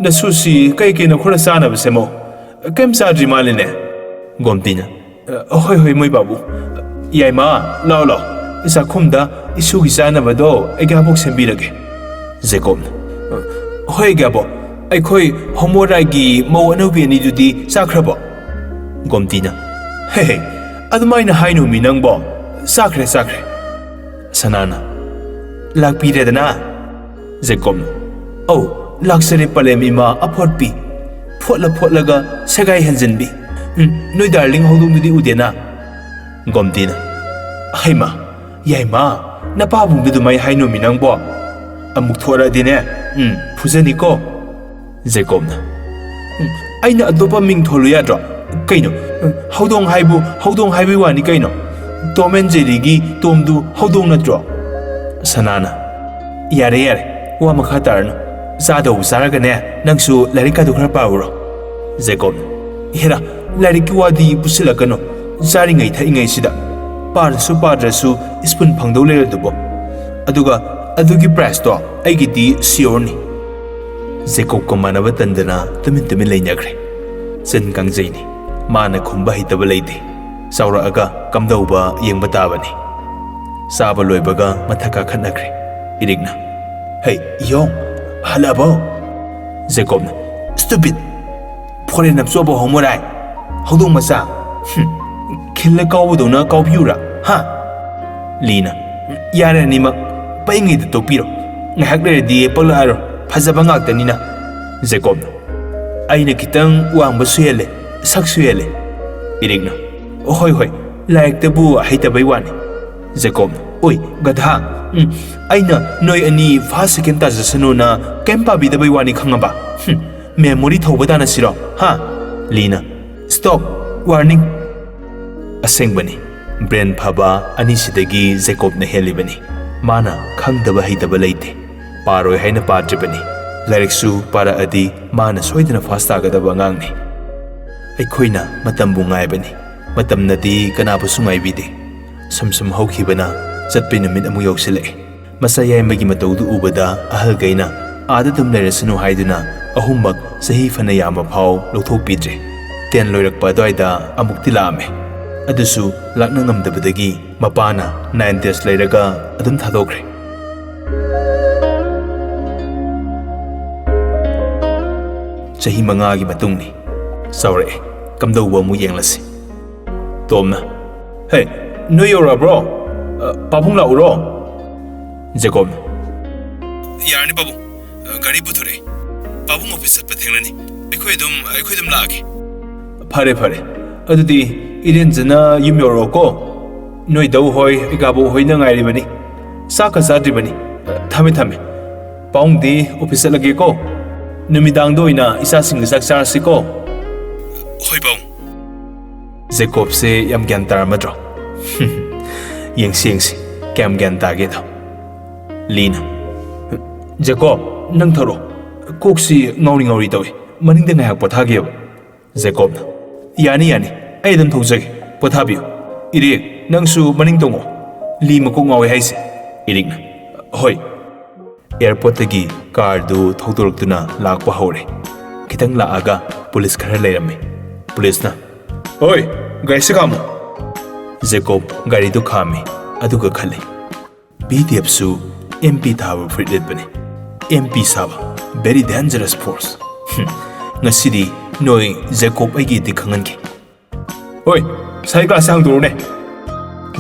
ꯅꯁꯨꯁꯤ ꯀꯩ ꯀꯩꯅꯣ ꯈꯔ ꯆꯥꯅꯕ ꯁꯦꯝꯃꯣ꯫ ꯀꯩꯝ ꯆꯥꯗ꯭ꯔꯤ ꯃꯥꯜꯂꯤꯅꯦ꯫" ꯒꯣꯝꯇꯤꯅ, "ꯑ, ꯍꯣꯏ, ꯍꯣꯏ, ꯃꯣꯏ ꯕꯥꯕꯨ꯫ ꯌꯥꯏꯃ, ꯂꯥꯎ, ꯂꯥꯎ꯫ ꯆꯥꯛꯈꯨꯝꯗ ꯏꯁꯨꯒꯤ ꯆꯥꯅꯕꯗꯣ ꯑꯩꯒꯤ ꯍꯥꯕꯣꯛ ꯁꯦꯝꯕꯤꯔꯒꯦ꯫" ꯖꯦꯀꯣꯕꯅ, "ꯑ, ꯍꯣꯏ, ꯑꯩꯒꯤ ꯍꯥꯕꯣꯛ꯫ ꯑꯩꯈꯣꯏ ꯍꯣꯃꯣꯔꯥꯏꯒꯤ ꯃꯧ ꯑꯅꯧꯕꯤ ꯑꯅꯤꯗꯨꯗꯤ ꯆꯥꯈ꯭ꯔꯕꯣ?" ꯒꯣꯝꯇꯤꯅ, "ꯍꯦ ꯍꯦ, ꯑꯗꯨꯃꯥꯏꯅ ꯍꯥꯏꯅꯨꯃꯤ ꯅꯪꯕꯣ꯫ ꯆꯥꯈ꯭ꯔꯦ, ꯆꯥꯈ꯭ꯔꯦ꯫" ꯁꯅꯥꯅ, "ꯂꯥꯛꯄꯤꯔꯦꯗꯅ?" ꯖꯦꯀꯣꯕꯅ, "ꯑꯧ, ꯂꯥꯛꯆꯔꯦ ꯄꯂꯦꯝ ꯏꯃꯥ ꯑꯐꯣꯠꯄꯤ꯫ ꯐꯣꯠꯂ ꯐꯣꯠꯂꯒ ꯁꯦꯒꯥꯏ ꯍꯟꯖꯤꯟꯕꯤ꯫ ꯎꯝ, ꯅꯣꯏ ꯗꯥꯔꯂꯤꯡ ꯍꯧꯗꯣꯡꯗꯨꯗꯤ ꯎꯗꯦꯅ?" ꯒꯣꯝꯇꯤꯅ, "ꯍꯩꯃꯥ, ꯌꯥꯏꯃ, ꯅꯄꯥꯕꯨꯡꯗꯨ ꯑꯗꯨꯃꯥꯏ ꯍꯥꯏꯅꯨꯃꯤ ꯅꯪꯕꯣ꯫ ꯑꯃꯨꯛ ꯊꯣꯔꯛꯑꯗꯤꯅꯦ, ꯎꯝ, ꯐꯨꯖꯅꯤꯀꯣ꯫" ꯖꯦꯀꯣꯕꯅ, "ꯎꯝ, ꯑꯩꯅ ꯑꯇꯣꯞꯄ ꯃꯤꯡ ꯊꯣꯜꯂꯨ ꯌꯥꯗ꯭ꯔꯣ? ꯀꯩꯅꯣ, ꯎꯝ, ꯍꯧꯗꯣꯡ ꯍꯥꯏꯕꯨ ꯍꯧꯗꯣꯡ ꯍꯥꯏꯕꯒꯤ ꯋꯥꯅꯤ ꯀꯩꯅꯣ? ꯇꯣꯝ ꯑꯦꯟ ꯖꯦꯔꯤꯒꯤ ꯇꯣꯝꯗꯨ ꯍꯧꯗꯣꯡ ꯅꯠꯇ꯭ꯔꯣ?" ꯁꯅꯥꯅ, "ꯌꯥꯔꯦ, ꯌꯥꯔꯦ, ꯋꯥ ꯃꯈꯥ ꯇꯥꯔꯅꯨ꯫ ꯆꯥꯗꯧꯕ ꯆꯥꯔꯒꯅꯦ, ꯅꯪꯁꯨ ꯂꯥꯏꯔꯤꯛꯀꯗꯨ ꯈꯔ ꯄꯥꯔꯨꯔꯣ꯫" ꯖꯦꯀꯣꯕꯅ, "ꯍꯦꯔꯥ, ꯂꯥꯏꯔꯤꯛꯀꯤ ꯋꯥꯗꯤ ꯄꯨꯁꯤꯜꯂꯛꯀꯅꯨ꯫ ꯆꯥꯔꯤꯉꯩ ꯊꯛꯏꯉꯩꯁꯤꯗ꯫ ꯄꯥꯔꯁꯨ ꯄꯥꯗ꯭ꯔꯁꯨ ꯁ꯭ꯄꯨꯟ ꯐꯪꯗꯧ ꯂꯩꯔꯗꯨꯕꯣ꯫ ꯑꯗꯨꯒ ꯑꯗꯨꯒꯤ ꯄ꯭ꯔꯥꯏꯖꯇꯣ ꯑꯩꯒꯤꯗꯤ ꯁꯤꯌꯣꯔꯅꯤ꯫" ꯖꯦꯀꯣꯕꯀ ꯃꯥꯟꯅꯕ ꯇꯟꯗꯅ ꯇꯨꯃꯤꯟ ꯇꯨꯃꯤꯟ ꯂꯩꯅꯈ꯭ꯔꯦ꯫ ꯆꯤꯟ ꯀꯥꯡꯖꯩꯅꯤ꯫ ꯃꯥꯅ ꯈꯨꯝꯕ ꯍꯩꯇꯕ ꯂꯩꯇꯦ꯫ ꯆꯥꯎꯔꯛꯑꯒ ꯀꯝꯗꯧꯕ ꯌꯦꯡꯕ ꯇꯥꯕꯅꯤ꯫ ꯆꯥꯕ ꯂꯣꯏꯕꯒ ꯃꯊꯛ ꯀꯥꯈꯠꯅꯈ꯭ꯔꯦ꯫ ꯏꯔꯤꯛꯅ, "ꯍꯩ, ꯏꯌꯣꯡ, ꯍꯜꯂꯛꯑꯕꯣ?" ꯖꯦꯀꯣꯕꯅ, "Stupid! ꯐꯣꯔꯦꯟ ꯅꯞꯆꯣꯕ ꯍꯣꯃꯣꯔꯥꯏ! ꯍꯧꯗꯣꯡ ꯃꯆꯥ! ꯍꯨꯝ, ꯈꯤꯜꯂ ꯀꯥꯎꯕꯗꯧꯅ ꯀꯥꯎꯕꯤꯌꯨꯔꯥ? ꯍꯥ?" ꯂꯤꯅ, "ꯌꯥꯔꯦ ꯑꯅꯤꯃꯛ, ꯄꯛꯏꯉꯩꯗ ꯇꯣꯛꯄꯤꯔꯣ꯫ ꯉꯥꯏꯍꯥꯛ ꯂꯩꯔꯗꯤ ꯄꯛꯂꯛꯑꯔꯣꯏ, ꯐꯖꯕ ꯉꯥꯛꯇꯅꯤꯅ꯫" ꯖꯦꯀꯣꯕꯅ, "ꯑꯩꯅ ꯈꯤꯇꯪ ꯋꯥꯡꯕꯁꯨ ꯍꯦꯜꯂꯦ, ꯁꯛꯁꯨ ꯍꯦꯜꯂꯦ꯫" ꯏꯔꯤꯛꯅ, "ꯍꯣꯏ, ꯍꯣꯏ, ꯂꯥꯏꯔꯤꯛꯇꯕꯨ ꯍꯩꯇꯕꯩ ꯋꯥꯅꯤ꯫" ꯖꯦꯀꯣꯕꯅ, "ꯑꯣꯏ, ꯒꯙꯥ! ꯎꯝ, ꯑꯩꯅ ꯅꯣꯏ ꯑꯅꯤ ꯐꯥꯔꯁ ꯁꯦꯀꯦꯟ ꯇꯥꯖꯁꯅꯨꯅ ꯀꯩꯝ ꯄꯥꯕꯤꯗꯕꯩ ꯋꯥꯅꯤ, ꯈꯪꯉꯕ? ꯍꯨꯝ, ꯃꯦꯃꯣꯔꯤ ꯊꯧꯕ ꯇꯥꯟꯅꯁꯤꯔꯣ, ꯍꯥ?" ꯂꯤꯅ, "Stop! Warning!" ꯑꯁꯦꯡꯕꯅꯤ, ꯕ꯭ꯔꯦꯟ ꯐꯕ ꯑꯅꯤꯁꯤꯗꯒꯤ ꯖꯦꯀꯣꯕꯅ ꯍꯦꯜꯂꯤꯕꯅꯤ꯫ ꯃꯥꯅ ꯈꯪꯗꯕ ꯍꯩꯇꯕ ꯂꯩꯇꯦ꯫ ꯄꯥꯔꯣꯏ ꯍꯥꯏꯅ ꯄꯥꯗ꯭ꯔꯤꯕꯅꯤ꯫ ꯂꯥꯏꯔꯤꯛꯁꯨ ꯄꯥꯔꯛꯑꯗꯤ ꯃꯥꯅ ꯁꯣꯏꯗꯅ ꯐꯥꯁ ꯇꯥꯒꯗꯕ ꯑꯉꯥꯡꯅꯤ꯫ ꯑꯩꯈꯣꯏꯅ ꯃꯇꯝꯕꯨ ꯉꯥꯏꯕꯅꯤ꯫ ꯃꯇꯝꯅꯗꯤ ꯀꯅꯥꯕꯨꯁꯨ ꯉꯥꯏꯕꯤꯗꯦ꯫ ꯁꯨꯝ ꯁꯨꯝ ꯍꯧꯈꯤꯕꯅ ꯆꯠꯄꯩ ꯅꯨꯃꯤꯠ ꯑꯃꯨꯛ ꯌꯧꯁꯤꯜꯂꯛꯑꯦ꯫ ꯃꯆꯥꯌꯥꯏꯃꯒꯤ ꯃꯇꯧꯗꯨ ꯎꯕꯗ ꯑꯍꯜꯈꯩꯅ "ꯑꯥꯗ ꯑꯗꯨꯝ ꯂꯩꯔꯁꯅꯨ" ꯍꯥꯏꯗꯨꯅ ꯑꯍꯨꯝꯃꯛ ꯆꯍꯤ ꯐꯅ ꯌꯥꯝꯕ ꯐꯥꯎ ꯂꯧꯊꯣꯛꯄꯤꯗ꯭ꯔꯦ꯫ ꯇꯦꯟ ꯂꯣꯏꯔꯛꯄ ꯑꯗꯨꯋꯥꯏꯗ ꯑꯃꯨꯛꯇꯤ ꯂꯥꯛꯑꯝꯃꯦ꯫ ꯑꯗꯨꯁꯨ ꯂꯥꯛꯅ ꯉꯝꯗꯕꯗꯒꯤ ꯃꯄꯥꯅ ꯅꯥꯏꯟ ꯗꯦꯖ ꯂꯩꯔꯒ ꯑꯗꯨꯝ ꯊꯥꯗꯣꯛꯈ꯭ꯔꯦ꯫ ꯆꯍꯤ ꯃꯉꯥꯒꯤ ꯃꯇꯨꯡꯅꯤ꯫ ꯆꯥꯎꯔꯛꯑꯦ꯫ ꯀꯝꯗꯧꯕ ꯑꯃꯨꯛ ꯌꯦꯡꯂꯁꯤ꯫ ꯇꯣꯝꯅ, "ꯍꯦ, ꯅꯣꯏ ꯌꯧꯔꯛꯑꯕ꯭ꯔꯣ? ꯑ, ꯄꯥꯕꯨꯡ ꯂꯥꯛꯎꯔꯣ?" ꯖꯦꯀꯣꯕꯅ, "ꯌꯥꯔꯅꯤ ꯄꯥꯕꯨꯡ, ꯑ, ꯒꯥꯔꯤ ꯄꯨꯊꯣꯔꯛꯑꯦ꯫ ꯄꯥꯕꯨꯡ ꯑꯣꯐꯤꯁ ꯆꯠꯄ ꯊꯦꯡꯂꯅꯤ꯫ ꯑꯩꯈꯣꯏ ꯑꯗꯨꯝ, ꯑꯩꯈꯣꯏ ꯑꯗꯨꯝ ꯂꯥꯛꯑꯒꯦ꯫" "ꯐꯔꯦ, ꯐꯔꯦ꯫ ꯑꯗꯨꯗꯤ ꯏꯔꯦꯟꯖꯅ ꯌꯨꯝ ꯌꯧꯔꯛꯑꯣꯀꯣ꯫ ꯅꯣꯏ ꯗꯧ ꯍꯣꯏ, ꯏꯀꯥꯕꯣꯛ ꯍꯣꯏꯅ ꯉꯥꯏꯔꯤꯕꯅꯤ꯫ ꯆꯥꯛꯀ ꯆꯥꯗ꯭ꯔꯤꯕꯅꯤ꯫ ꯑ, ꯊꯝꯃꯦ, ꯊꯝꯃꯦ꯫ ꯄꯥꯕꯨꯡꯗꯤ ꯑꯣꯐꯤꯁ ꯆꯠꯂꯒꯦꯀꯣ꯫ ꯅꯨꯃꯤꯗꯥꯡꯗ ꯑꯣꯏꯅ ꯏꯆꯥꯁꯤꯡꯒ ꯆꯥꯛ ꯆꯥꯔꯁꯤꯀꯣ꯫" "ꯍꯣꯏ ꯄꯥꯕꯨꯡ꯫" ꯖꯦꯀꯣꯕꯁꯦ ꯌꯥꯝ ꯒ꯭ꯌꯥꯟ ꯇꯥꯔꯝꯃꯗ꯭ꯔꯣ? ꯌꯦꯡꯁꯤ ꯌꯦꯡꯁꯤ, ꯀꯌꯥꯝ ꯒ꯭ꯌꯥꯟ ꯇꯥꯒꯦꯗꯣ꯫ ꯂꯤꯅ, "ꯖꯦꯀꯣꯕ, ꯅꯪ ꯊꯧꯔꯣ꯫ ꯀꯣꯛꯁꯤ ꯉꯥꯎꯔꯤ ꯉꯥꯎꯔꯤ ꯇꯧꯏ꯫ ꯃꯅꯤꯡꯗ ꯉꯥꯏꯍꯥꯛ ꯄꯣꯊꯥꯒꯦꯕ꯫" ꯖꯦꯀꯣꯕꯅ, "ꯌꯥꯅꯤ ꯌꯥꯅꯤ, ꯑꯩ ꯑꯗꯨꯝ ꯊꯧꯖꯒꯦ꯫ ꯄꯣꯊꯥꯕꯤꯌꯨ꯫ ꯏꯔꯤꯛ, ꯅꯪꯁꯨ ꯃꯅꯤꯡ ꯇꯣꯡꯉꯣ꯫ ꯂꯤ ꯃꯀꯣꯛ ꯉꯥꯎꯏ ꯍꯥꯏꯁꯦ꯫" ꯏꯔꯤꯛꯅ, "ꯍꯣꯏ꯫" ꯑꯦꯌꯥꯔꯄꯣꯔꯠꯇꯒꯤ ꯀꯥꯔꯗꯨ ꯊꯧꯗꯣꯔꯛꯇꯨꯅ ꯂꯥꯛꯄ ꯍꯧꯔꯦ꯫ ꯈꯤꯇꯪ ꯂꯥꯛꯑꯒ ꯄꯨꯂꯤꯁ ꯈꯔ ꯂꯩꯔꯝꯃꯤ꯫ ꯄꯨꯂꯤꯁꯅ, "ꯑꯣꯏ, ꯒꯥꯔꯤꯁꯦ ꯈꯥꯝꯃꯣ꯫" ꯖꯦꯀꯣꯕ ꯒꯥꯔꯤꯗꯨ ꯈꯥꯝꯃꯤ, ꯑꯗꯨꯒ ꯈꯜꯂꯤ, "ꯚꯤꯗꯦꯕꯁꯨ ꯑꯦꯝ ꯄꯤ ꯊꯥꯕ ꯐꯨꯔꯤꯠ ꯂꯤꯠꯄꯅꯤ꯫ ꯑꯦꯝ ꯄꯤ ꯁꯥꯕ, very dangerous force꯫ ꯍꯨꯝ, ꯉꯁꯤꯗꯤ ꯅꯣꯏ ꯖꯦꯀꯣꯕ ꯑꯩꯒꯤꯗꯤ ꯈꯪꯍꯟꯒꯦ꯫" "ꯍꯣꯏ, ꯁꯥꯏꯠ ꯒ꯭ꯂꯥꯁ ꯍꯥꯡꯗꯣꯛꯎꯅꯦ꯫"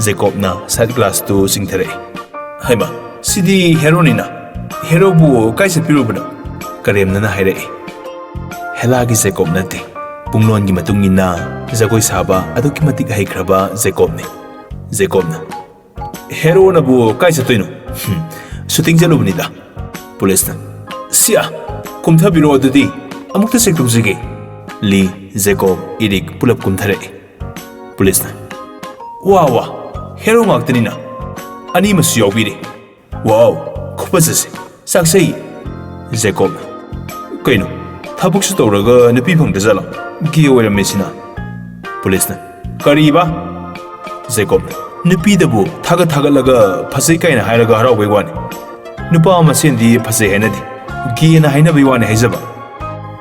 ꯖꯦꯀꯣꯕꯅ ꯁꯥꯏꯠ ꯒ꯭ꯂꯥꯁꯇꯨ ꯆꯤꯡꯊꯔꯛꯏ꯫ "ꯍꯩꯃꯥ, ꯁꯤꯗꯤ ꯍꯦꯔꯣꯅꯤꯅ꯫ ꯍꯦꯔꯣꯕꯨ ꯀꯥꯏ ꯆꯠꯄꯤꯔꯨꯕꯅꯣ?" ꯀꯔꯦꯝꯅꯅ ꯍꯥꯏꯔꯛꯏ꯫ ꯍꯦꯂꯥꯒꯤ ꯖꯦꯀꯣꯕ ꯅꯠꯇꯦ꯫ ꯄꯨꯡꯂꯣꯟꯒꯤ ꯃꯇꯨꯡ ꯏꯟꯅ ꯖꯒꯣꯏ ꯁꯥꯕ ꯑꯗꯨꯛꯀꯤ ꯃꯇꯤꯛ ꯍꯩꯈ꯭ꯔꯕ ꯖꯦꯀꯣꯕꯅꯤ꯫ ꯖꯦꯀꯣꯕꯅ, "ꯍꯦꯔꯣꯅꯕꯨ ꯀꯥꯏ ꯆꯠꯇꯣꯏꯅꯣ?" "ꯍꯨꯝ, ꯁꯨꯇꯤꯡ ꯆꯠꯂꯨꯕꯅꯤꯗ꯫" ꯄꯨꯂꯤꯁꯅ, "ꯁꯤꯌꯥ, ꯀꯨꯝꯊꯕꯤꯔꯣ ꯑꯗꯨꯗꯤ, ꯑꯃꯨꯛꯇ ꯆꯦꯛ ꯇꯧꯖꯒꯦ꯫" ꯂꯤ, ꯖꯦꯀꯣꯕ, ꯏꯔꯤꯛ ꯄꯨꯂꯞ ꯀꯨꯝꯊꯔꯛꯏ꯫ ꯄꯨꯂꯤꯁꯅ, ꯋꯥ ꯋꯥ, ꯍꯦꯔꯣ ꯉꯥꯛꯇꯅꯤꯅ꯫ ꯑꯅꯤꯃꯁꯨ ꯌꯥꯎꯕꯤꯔꯦ꯫ ꯋꯥꯎ, ꯈꯨꯐꯖꯁꯦ꯫ ꯆꯥꯛꯆꯩ꯫ ꯖꯦꯀꯣꯕꯅ, ꯀꯩꯅꯣ, ꯊꯕꯛꯁꯨ ꯇꯧꯔꯒ ꯅꯨꯄꯤ ꯐꯪꯗꯖꯥꯠꯂꯣ? ꯒꯦ ꯑꯣꯏꯔꯝꯃꯤꯁꯤꯅ꯫ ꯄꯨꯂꯤꯁꯅ, ꯀꯔꯤꯕ? ꯖꯦꯀꯣꯕꯅ, ꯅꯨꯄꯤꯗꯕꯨ ꯊꯥꯒꯠ ꯊꯥꯒꯠꯂꯒ ꯐꯖꯩ ꯀꯥꯏꯅ ꯍꯥꯏꯔꯒ ꯍꯔꯥꯎꯕꯩ ꯋꯥꯅꯤ꯫ ꯅꯨꯄꯥ ꯃꯁꯦꯟꯗꯤ ꯐꯖꯩ ꯍꯥꯏꯅꯗꯦ꯫ ꯒꯦꯅ ꯍꯥꯏꯅꯕꯩ ꯋꯥꯅꯤ ꯍꯥꯏꯖꯕ꯫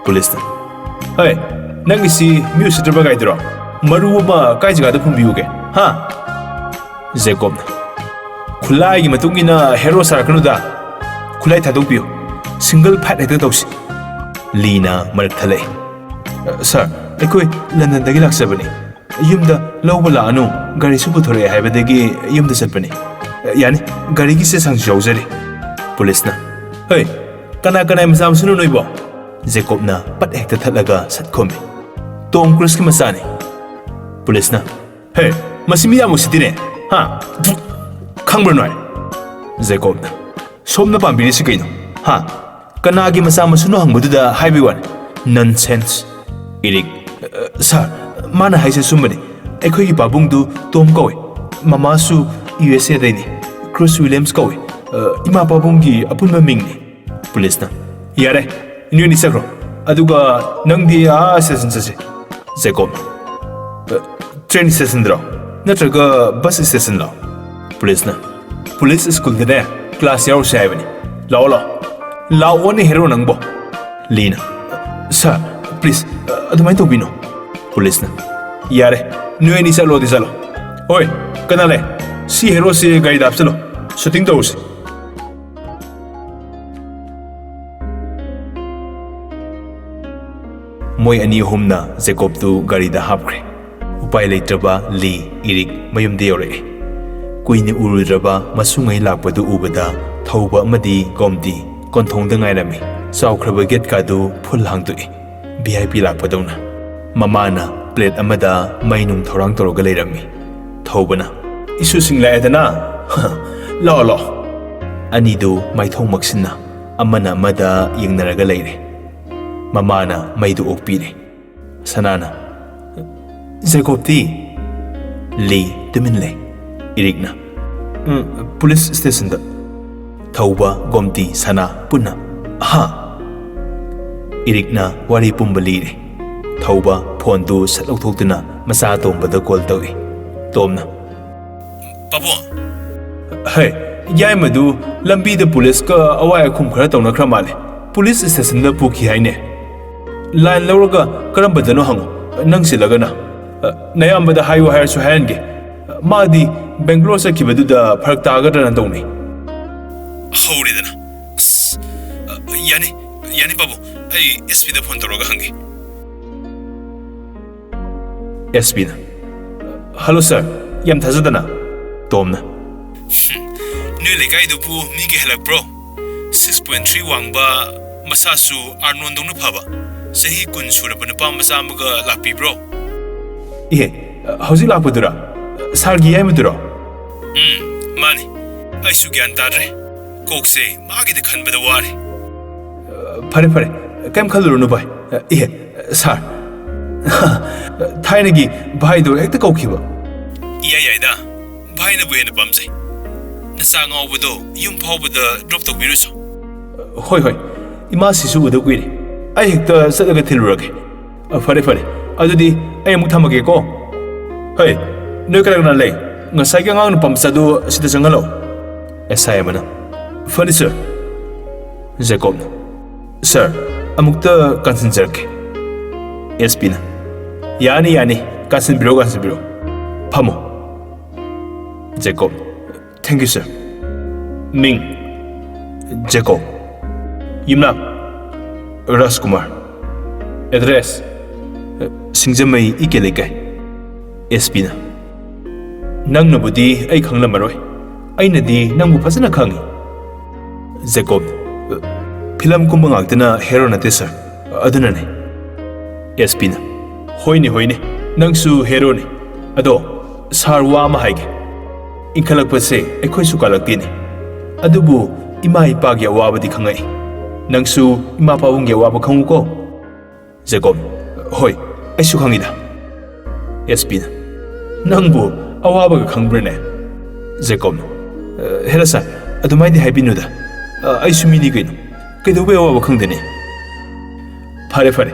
ꯄꯨꯂꯤꯁꯅ, ꯍꯩ, ꯅꯪꯒꯤꯁꯤ ꯃꯤ ꯎꯁꯤꯠꯇ꯭ꯔꯕ ꯒꯥꯏꯗꯨꯔꯣ? ꯃꯔꯨ ꯑꯃ ꯀꯥꯏ ꯖꯒꯥꯗ ꯐꯨꯝꯕꯤꯌꯨꯒꯦ? ꯍꯥ? ꯖꯦꯀꯣꯕꯅ, ꯈꯨꯠꯂꯥꯏꯒꯤ ꯃꯇꯨꯡ ꯏꯟꯅ ꯍꯦꯔꯣ ꯁꯥꯔꯛꯀꯅꯨꯗ꯫ ꯈꯨꯠꯂꯥꯏ ꯊꯥꯗꯣꯛꯄꯤꯌꯨ꯫ ꯁꯤꯡꯒꯜ ꯐꯥꯏꯠ ꯍꯦꯛꯇ ꯇꯧꯁꯤ꯫ ꯂꯤꯅ ꯃꯔꯛ ꯊꯠꯂꯛꯏ꯫ "ꯁꯥꯔ, ꯑꯩꯈꯣꯏ ꯂꯟꯗꯟꯗꯒꯤ ꯂꯥꯛꯆꯕꯅꯤ꯫ ꯌꯨꯝꯗ ꯂꯧꯕ ꯂꯥꯛꯑꯅꯨ, ꯒꯥꯔꯤꯁꯨ ꯄꯨꯊꯣꯔꯛꯑꯦ ꯍꯥꯏꯕꯗꯒꯤ ꯌꯨꯝꯗ ꯆꯠꯄꯅꯤ꯫ ꯌꯥꯅꯤ, ꯒꯥꯔꯤꯒꯤ ꯆꯦ ꯆꯥꯡꯁꯨ ꯌꯥꯎꯖꯔꯤ"꯫ ꯄꯨꯂꯤꯁꯅ, "ꯍꯩ, ꯀꯅꯥ ꯀꯅꯥꯏ ꯃꯆꯥ ꯃꯁꯨꯅꯣ ꯅꯣꯏꯕꯣ?" ꯖꯦꯀꯣꯕꯅ ꯄꯠ ꯍꯦꯛꯇ ꯊꯠꯂꯒ ꯁꯠ ꯈꯨꯝꯃꯤ, "ꯇꯣꯝ ꯀ꯭ꯔꯨꯖꯀꯤ ꯃꯆꯥꯅꯤ"꯫ ꯄꯨꯂꯤꯁꯅ, "ꯍꯦ, ꯃꯁꯤ ꯃꯤ ꯌꯥꯝ ꯎꯁꯤꯠꯇꯦꯅꯦ꯫ ꯍꯥ? ꯈꯪꯕ꯭ꯔꯥ ꯅꯣꯏ?" ꯖꯦꯀꯣꯕꯅ, "ꯁꯣꯝꯅ ꯄꯥꯝꯕꯤꯔꯤꯁꯤ ꯀꯩꯅꯣ? ꯍꯥ? ꯀꯅꯥꯒꯤ ꯃꯆꯥ ꯃꯁꯨꯅꯣ ꯍꯪꯕꯗꯨꯗ ꯍꯥꯏꯕꯩ ꯋꯥꯅꯤ꯫ ꯅꯟꯁꯦꯟꯁ"꯫ ꯏꯔꯤꯛ, "ꯑ, ꯁꯥꯔ, ꯃꯥꯅ ꯍꯥꯏꯁꯦ ꯑꯆꯨꯝꯕꯅꯤ꯫ ꯑꯩꯈꯣꯏꯒꯤ ꯄꯥꯕꯨꯡꯗꯨ ꯇꯣꯝ ꯀꯧꯏ꯫ ꯃꯃꯥꯁꯨ ꯌꯨ ꯑꯦꯁ ꯑꯦꯗꯩꯅꯤ꯫ ꯀ꯭ꯔꯨꯁ ꯋꯤꯂꯤꯌꯝꯁ ꯀꯧꯏ꯫ ꯑ, ꯏꯃꯥ ꯄꯥꯕꯨꯡꯒꯤ ꯑꯄꯨꯟꯕ ꯃꯤꯡꯅꯤ"꯫ ꯄꯨꯂꯤꯁꯅ, "ꯌꯥꯔꯦ, ꯅꯣꯏ ꯑꯅꯤ ꯆꯠꯈ꯭ꯔꯣ꯫ ꯑꯗꯨꯒ ꯅꯪꯗꯤ ꯑꯥ ꯁ꯭ꯇꯦꯁꯟ ꯆꯠꯁꯤ"꯫ ꯖꯦꯀꯣꯕ, "ꯑ, ꯇ꯭ꯔꯦꯟ ꯁ꯭ꯇꯦꯁꯟꯗꯔꯣ? ꯅꯠꯇ꯭ꯔꯒ ꯕꯁ ꯁ꯭ꯇꯦꯁꯟꯂꯣ?" ꯄꯨꯂꯤꯁꯅ, "ꯄꯨꯂꯤꯁ ꯁ꯭ꯀꯨꯜꯗꯅꯦ ꯀ꯭ꯂꯥꯁ ꯌꯥꯎꯔꯨꯁꯦ ꯍꯥꯏꯕꯅꯤ꯫ ꯂꯥꯛꯑꯣ, ꯂꯥꯛꯑꯣ"꯫ "ꯂꯥꯛꯑꯣꯅꯦ ꯍꯦꯔꯣ ꯅꯪꯕꯣ"꯫ ꯂꯤꯅ, "ꯁꯥꯔ, ꯄ꯭ꯂꯤꯖ, ꯑ, ꯑꯗꯨꯃꯥꯏꯅ ꯇꯧꯕꯤꯅꯣ"꯫ ꯄꯨꯂꯤꯁꯅ, "ꯌꯥꯔꯦ, ꯅꯣꯏ ꯑꯅꯤ ꯆꯠꯂꯣꯗꯤ ꯆꯠꯂꯣ꯫ ꯍꯣꯏ, ꯀꯅꯥ ꯂꯩ? ꯁꯤ ꯍꯦꯔꯣꯁꯤ ꯒꯥꯔꯤꯗ ꯍꯥꯞꯆꯜꯂꯣ꯫ ꯁꯨꯇꯤꯡ ꯇꯧꯔꯨꯁꯤ"꯫ ꯃꯣꯏ ꯑꯅꯤ ꯑꯍꯨꯝꯅ ꯖꯦꯀꯣꯕꯇꯨ ꯒꯥꯔꯤꯗ ꯍꯥꯞꯈ꯭ꯔꯦ꯫ ꯎꯄꯥꯏ ꯂꯩꯇ꯭ꯔꯕ ꯂꯤ, ꯏꯔꯤꯛ ꯃꯌꯨꯝꯗ ꯌꯧꯔꯛꯑꯦ꯫ ꯀꯨꯏꯅ ꯎꯔꯨꯗ꯭ꯔꯕ ꯃꯁꯨꯉꯩ ꯂꯥꯛꯄꯗꯨ ꯎꯕꯗ ꯊꯧꯕ ꯑꯃꯗꯤ ꯒꯣꯝꯇꯤ ꯀꯣꯟꯊꯣꯡꯗ ꯉꯥꯏꯔꯝꯃꯤ꯫ ꯆꯥꯎꯈ꯭ꯔꯕ ꯒꯦꯠꯀꯥꯗꯨ ꯐꯨꯜ ꯍꯥꯡꯗꯣꯛꯏ꯫ V I P ꯂꯥꯛꯄꯗꯧꯅ꯫ ꯃꯃꯥꯅ ꯄ꯭ꯂꯦꯠ ꯑꯃꯗ ꯃꯩ ꯅꯨꯡ ꯊꯧꯔꯥꯡ ꯇꯧꯔꯒ ꯂꯩꯔꯝꯃꯤ꯫ ꯊꯧꯕꯅ, "ꯏꯁꯨꯁꯤꯡ ꯂꯥꯛꯑꯦꯗꯅ꯫ ꯂꯥꯛꯑꯣ, ꯂꯥꯛꯑꯣ"꯫ ꯑꯅꯤꯗꯨ ꯃꯥꯏꯊꯣꯡ ꯃꯛꯁꯤꯟꯅ ꯑꯃꯅ ꯑꯃꯗ ꯌꯦꯡꯅꯔꯒ ꯂꯩꯔꯦ꯫ ꯃꯃꯥꯅ ꯃꯩꯗꯨ ꯑꯣꯛꯄꯤꯔꯦ꯫ ꯁꯅꯥꯅ, "ꯖꯦꯀꯣꯕꯇꯤ?" ꯂꯤ ꯇꯨꯃꯤꯟ ꯂꯩ꯫ ꯏꯔꯤꯛꯅ, "ꯎꯝ, ꯄꯨꯂꯤꯁ ꯁ꯭ꯇꯦꯁꯟꯗ꯫" ꯊꯧꯕ, ꯒꯣꯝꯇꯤ, ꯁꯅꯥ ꯄꯨꯟꯅ, "ꯍꯥ?" ꯏꯔꯤꯛꯅ ꯋꯥꯔꯤ ꯄꯨꯝꯕ ꯂꯤꯔꯦ꯫ ꯊꯧꯕ ꯐꯣꯟꯗꯨ ꯁꯠ ꯂꯧꯊꯣꯛꯇꯨꯅ ꯃꯆꯥ ꯑꯇꯣꯝꯕꯗ ꯀꯣꯜ ꯇꯧꯏ꯫ ꯇꯣꯝꯅ, "ꯄꯥꯕꯨꯡ, ꯍꯩ, ꯌꯥꯏꯃꯗꯨ ꯂꯝꯕꯤꯗ ꯄꯨꯂꯤꯁꯀ ꯑꯋꯥꯏ ꯑꯈꯨꯝ ꯈꯔ ꯇꯧꯅꯈ꯭ꯔ ꯃꯥꯜꯂꯦ꯫ ꯄꯨꯂꯤꯁ ꯁ꯭ꯇꯦꯁꯟꯗ ꯄꯨꯈꯤ ꯍꯥꯏꯅꯦ꯫ ꯂꯥꯏꯟ ꯂꯧꯔꯒ ꯀꯔꯝꯕꯗꯅꯣ ꯍꯪꯉꯨ, ꯅꯪ ꯆꯤꯜꯂꯒꯅ꯫ ꯅꯌꯥꯝꯕꯗ ꯍꯥꯏꯌꯨ ꯍꯥꯏꯔꯁꯨ ꯍꯥꯏꯍꯟꯒꯦ꯫ ꯃꯥꯗꯤ ꯕꯦꯡꯒ꯭ꯂꯣꯔ ꯆꯠꯈꯤꯕꯗꯨꯗ ꯐꯔꯛ ꯇꯥꯒꯗ꯭ꯔꯅ ꯇꯧꯅꯤ꯫" ꯍꯧꯔꯦꯗꯅ꯫ ꯑꯁ, ꯌꯥꯅꯤ, ꯌꯥꯅꯤ ꯄꯥꯕꯨꯡ, ꯑꯩ ꯑꯦꯁ ꯄꯤꯗ ꯐꯣꯟ ꯇꯧꯔꯒ ꯍꯪꯒꯦ꯫ ꯑꯦꯁ ꯄꯤꯅ, "ꯍꯜꯂꯣ ꯁꯥꯔ, ꯌꯥꯝ ꯊꯥꯖꯗꯅ꯫" ꯇꯣꯝꯅ, "ꯍꯝ, ꯅꯣꯏ ꯂꯩꯀꯥꯏꯗꯨꯕꯨ ꯃꯤ ꯀꯩ ꯍꯜꯂꯛꯄ꯭ꯔꯣ? ꯁꯤꯛꯁ ꯄꯣꯏꯟ ꯊ꯭ꯔꯤ ꯋꯥꯡꯕ, ꯃꯁꯥꯁꯨ ꯑꯥꯔꯅꯣꯟꯗꯧꯅ ꯐꯕ, ꯆꯍꯤ ꯀꯨꯟ ꯁꯨꯔꯕ ꯅꯨꯄꯥ ꯃꯆꯥ ꯑꯃꯒ ꯂꯥꯛꯄꯤꯕ꯭ꯔꯣ?" "ꯏꯍꯦ, ꯍꯧꯖꯤꯛ ꯂꯥꯛꯄꯗꯨꯔꯥ? ꯁꯥꯔꯒꯤ ꯌꯥꯏꯃꯗꯨꯔꯣ?" "ꯎꯝ, ꯃꯥꯅꯤ꯫ ꯑꯩꯁꯨ ꯒ꯭ꯌꯥꯟ ꯇꯥꯗ꯭ꯔꯦ꯫ ꯀꯣꯛꯁꯦ ꯃꯥꯒꯤꯗ ꯈꯟꯕꯗ ꯋꯥꯔꯦ꯫" "ꯐꯔꯦ, ꯐꯔꯦ, ꯀꯩꯝ ꯈꯜꯂꯨꯔꯅꯨ ꯚꯥꯏ꯫ ꯏꯍꯦ, ꯁꯥꯔ, ꯊꯥꯏꯅꯒꯤ ꯚꯥꯏꯗꯣ ꯍꯦꯛꯇ ꯀꯧꯈꯤꯕ꯫" "ꯏꯌꯥ ꯌꯥꯏꯗ, ꯚꯥꯏꯅꯕꯨ ꯍꯦꯟꯅ ꯄꯥꯝꯖꯩ꯫ ꯅꯆꯥ ꯉꯥꯎꯕꯗꯣ ꯌꯨꯝ ꯐꯥꯎꯕꯗ ꯗ꯭ꯔꯣꯞ ꯇꯧꯕꯤꯔꯨꯆꯣ꯫" "ꯍꯣꯏ, ꯍꯣꯏ, ꯏꯃꯥꯁꯤꯁꯨ ꯎꯗ ꯀꯨꯏꯔꯦ꯫ ꯑꯩ ꯍꯦꯛꯇ ꯆꯠꯂꯒ ꯊꯤꯜꯂꯨꯔꯒꯦ꯫ ꯑ, ꯐꯔꯦ, ꯐꯔꯦ, ꯑꯗꯨꯗꯤ ꯑꯩ ꯑꯃꯨꯛ ꯊꯝꯃꯒꯦꯀꯣ꯫ ꯍꯩ, ꯅꯣꯏ ꯀꯅꯥ ꯀꯅꯥ ꯂꯩ? ꯉꯁꯥꯏꯒꯤ ꯑꯉꯥꯡ ꯅꯨꯄꯥ ꯃꯆꯥꯗꯨ ꯁꯤꯗ ꯆꯪꯍꯜꯂꯛꯑꯣ꯫" ꯑꯦꯁ ꯑꯥꯏ ꯑꯃꯅ, "ꯐꯅꯤ ꯁꯥꯔ꯫" ꯖꯦꯀꯣꯕꯅ, "ꯁꯥꯔ, ꯑꯃꯨꯛꯇ ꯀꯥꯟꯁꯤꯟꯖꯔꯛꯀꯦ꯫" ꯑꯦꯁ ꯄꯤꯅ, "ꯌꯥꯅꯤ, ꯌꯥꯅꯤ, ꯀꯥꯟꯁꯤꯟꯕꯤꯔꯣ, ꯀꯥꯟꯁꯤꯟꯕꯤꯔꯣ꯫ ꯐꯝꯃꯣ꯫" ꯖꯦꯀꯣꯕ, "Thank you, sir꯫ ꯃꯤꯡ?" "ꯖꯦꯀꯣꯕ꯫" "ꯌꯨꯝꯅꯥꯝ?" "ꯔꯥꯖꯀꯨꯃꯥꯔ꯫" "Address?" "ꯁꯤꯡꯖꯃꯩ ꯏ ꯀꯦ ꯂꯩꯀꯥꯏ꯫" ꯑꯦꯁ ꯄꯤꯅ, "ꯅꯪꯅꯕꯨꯗꯤ ꯑꯩ ꯈꯪꯂꯝꯃꯔꯣꯏ, ꯑꯩꯅꯗꯤ ꯅꯪꯕꯨ ꯐꯖꯅ ꯈꯪꯏ꯫" ꯖꯦꯀꯣꯕ, "ꯐꯤꯂꯝ ꯀꯨꯝꯕ ꯉꯥꯛꯇꯅ ꯍꯦꯔꯣ ꯅꯠꯇꯦ ꯁꯥꯔ, ꯑꯗꯨꯅꯅꯦ꯫" ꯑꯦꯁ ꯄꯤꯅ, "ꯍꯣꯏꯅꯦ, ꯍꯣꯏꯅꯦ, ꯅꯪꯁꯨ ꯍꯦꯔꯣꯅꯤ꯫ ꯑꯗꯣ ꯁꯥꯔ, ꯋꯥ ꯑꯃ ꯍꯥꯏꯒꯦ꯫ ꯏꯟꯈꯠꯂꯛꯄꯁꯦ ꯑꯩꯈꯣꯏꯁꯨ ꯀꯥꯂꯛꯇꯦꯅꯦ, ꯑꯗꯨꯕꯨ ꯏꯃꯥ ꯏꯄꯥꯒꯤ ꯑꯋꯥꯕꯗꯤ ꯈꯪꯉꯛꯏ꯫ ꯅꯪꯁꯨ ꯏꯃꯥ ꯄꯥꯕꯨꯡꯒꯤ ꯑꯋꯥꯕ ꯈꯪꯉꯨꯀꯣ꯫" ꯖꯦꯀꯣꯕ, "ꯍꯣꯏ, ꯑꯩꯁꯨ ꯈꯪꯉꯤꯗ꯫" ꯑꯦꯁ ꯄꯤꯅ, "ꯅꯪꯕꯨ ꯑꯋꯥꯕꯒ ꯈꯪꯕ꯭ꯔꯅꯦ?" ꯖꯦꯀꯣꯕꯅ, "ꯑ, ꯍꯦꯔꯥ ꯁꯥꯔ, ꯑꯗꯨꯃꯥꯏꯗꯤ ꯍꯥꯏꯕꯤꯅꯨꯗ꯫ ꯑ, ꯑꯩꯁꯨ ꯃꯤꯅꯤ ꯀꯩꯅꯣ꯫ ꯀꯩꯗꯧꯕꯩ ꯑꯋꯥꯕ ꯈꯪꯗꯅꯤ?" "ꯐꯔꯦ, ꯐꯔꯦ꯫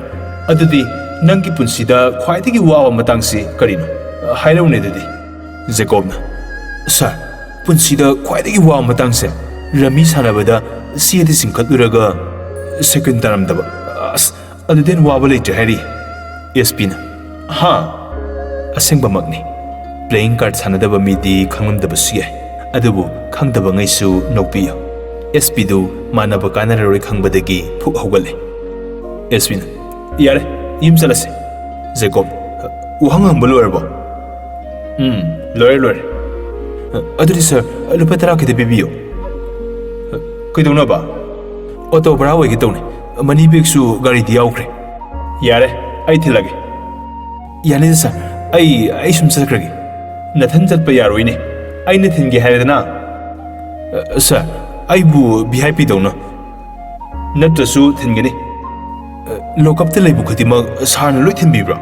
ꯑꯗꯨꯗꯤ ꯅꯪꯒꯤ ꯄꯨꯟꯁꯤꯗ ꯈ꯭ꯋꯥꯏꯗꯒꯤ ꯋꯥꯕ ꯃꯇꯥꯡꯁꯤ ꯀꯔꯤꯅꯣ? ꯑ, ꯍꯥꯏꯔꯛꯎꯅꯦ ꯑꯗꯨꯗꯤ꯫" ꯖꯦꯀꯣꯕꯅ, "ꯁꯥꯔ, ꯄꯨꯟꯁꯤꯗ ꯈ꯭ꯋꯥꯏꯗꯒꯤ ꯋꯥꯕ ꯃꯇꯥꯡꯁꯦ ꯔꯝꯃꯤ ꯁꯥꯟꯅꯕꯗ ꯆꯦꯗ ꯆꯤꯡꯈꯠꯂꯨꯔꯒ ꯁꯦꯀꯦꯟ ꯇꯥꯔꯝꯗꯕ꯫ ꯑꯁ, ꯑꯗꯨꯗꯤ ꯍꯦꯟꯅ ꯋꯥꯕ ꯂꯩꯇ꯭ꯔꯦ ꯍꯥꯏꯔꯤ꯫" ꯑꯦꯁ ꯄꯤꯅ, "ꯍꯥ?" "ꯑꯁꯦꯡꯕꯃꯛꯅꯤ꯫ ꯄ꯭ꯂꯦꯌꯤꯡ ꯀꯥꯔꯗ ꯁꯥꯟꯅꯗꯕ ꯃꯤꯗꯤ ꯈꯪꯂꯝꯗꯕꯁꯨ ꯌꯥꯏ, ꯑꯗꯨꯕꯨ ꯈꯪꯗꯕꯉꯩꯁꯨ ꯅꯣꯛꯄꯤꯌꯨ꯫" ꯑꯦꯁ ꯄꯤꯗꯨ ꯃꯥꯟꯅꯕ ꯀꯥꯟꯅꯔꯔꯣꯏ ꯈꯪꯕꯗꯒꯤ ꯐꯨꯛ ꯍꯧꯒꯠꯂꯦ꯫ ꯑꯦꯁ ꯄꯤꯅ, "ꯌꯥꯔꯦ, ꯌꯨꯝ ꯆꯠꯂꯁꯦ꯫" ꯖꯦꯀꯣꯕ, "ꯋꯥꯍꯪ ꯍꯪꯕ ꯂꯣꯏꯔꯕꯣ?" "ꯎꯝ, ꯂꯣꯏꯔꯦ, ꯂꯣꯏꯔꯦ꯫" "ꯑꯗꯨꯗꯤ ꯁꯥꯔ, ꯂꯨꯄꯥ ꯇꯔꯥ ꯈꯤꯇ ꯄꯤꯕꯤꯌꯨ꯫" "ꯀꯩꯗꯧꯅꯕ?" "ꯑꯣꯇꯣ ꯚꯔꯥ ꯑꯣꯏꯒꯦ ꯇꯧꯅꯤ꯫ ꯃꯅꯤ ꯕꯦꯒꯁꯨ ꯒꯥꯔꯤꯗꯤ ꯌꯥꯎꯈ꯭ꯔꯦ꯫" "ꯌꯥꯔꯦ, ꯑꯩ ꯊꯤꯜꯂꯒꯦ꯫" "ꯌꯥꯅꯤꯗ ꯁꯥꯔ, ꯑꯩ, ꯑꯩ ꯁꯨꯝ ꯆꯠꯈ꯭ꯔꯒꯦ꯫" "ꯅꯊꯟ ꯆꯠꯄ ꯌꯥꯔꯣꯏꯅꯦ, ꯑꯩꯅ ꯊꯤꯟꯒꯦ ꯍꯥꯏꯔꯦꯗꯅ꯫" "ꯑ, ꯁꯥꯔ, ꯑꯩꯕꯨ ꯚꯤ ꯑꯥꯏ ꯄꯤ ꯗꯧꯅ ꯅꯠꯇ꯭ꯔꯁꯨ ꯊꯤꯟꯒꯅꯤ꯫" "ꯑ, ꯂꯣꯀꯞꯇ ꯂꯩꯕ ꯈꯨꯗꯤꯡꯃꯛ ꯁꯥꯔꯅ ꯂꯣꯏ ꯊꯤꯟꯕꯤꯕ꯭ꯔꯣ?"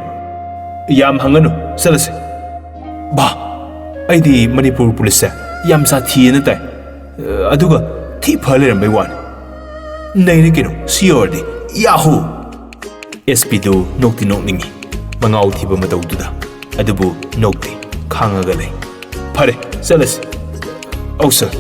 "ꯌꯥꯝ ꯍꯪꯒꯅꯨ, ꯆꯠꯂꯁꯦ꯫" "ꯚꯥ, ꯑꯩꯗꯤ ꯃꯅꯤꯄꯨꯔ ꯄꯨꯂꯤꯁꯁꯦ ꯌꯥꯝ ꯁꯥꯊꯤꯌꯦꯅ ꯇꯥꯏ꯫ ꯑ, ꯑꯗꯨꯒ ꯊꯤ ꯐ ꯂꯩꯔꯝꯕꯩ ꯋꯥꯅꯤ꯫ ꯅꯩꯔꯦ ꯀꯩꯅꯣ, ꯁꯤ ꯌꯧꯔꯗꯤ꯫ ꯌꯥꯍꯨ!" ꯑꯦꯁ ꯄꯤꯗꯨ ꯅꯣꯛꯇꯤ ꯅꯣꯛꯅꯤꯡꯉꯤ, ꯃꯉꯥꯎ ꯊꯤꯕ ꯃꯇꯧꯗꯨꯗ꯫ ꯑꯗꯨꯕꯨ ꯅꯣꯛꯇꯦ, ꯈꯥꯡꯉꯒ ꯂꯩ꯫ "ꯐꯔꯦ, ꯆꯠꯂꯁꯤ꯫" "ꯑꯧ ꯁꯥꯔ,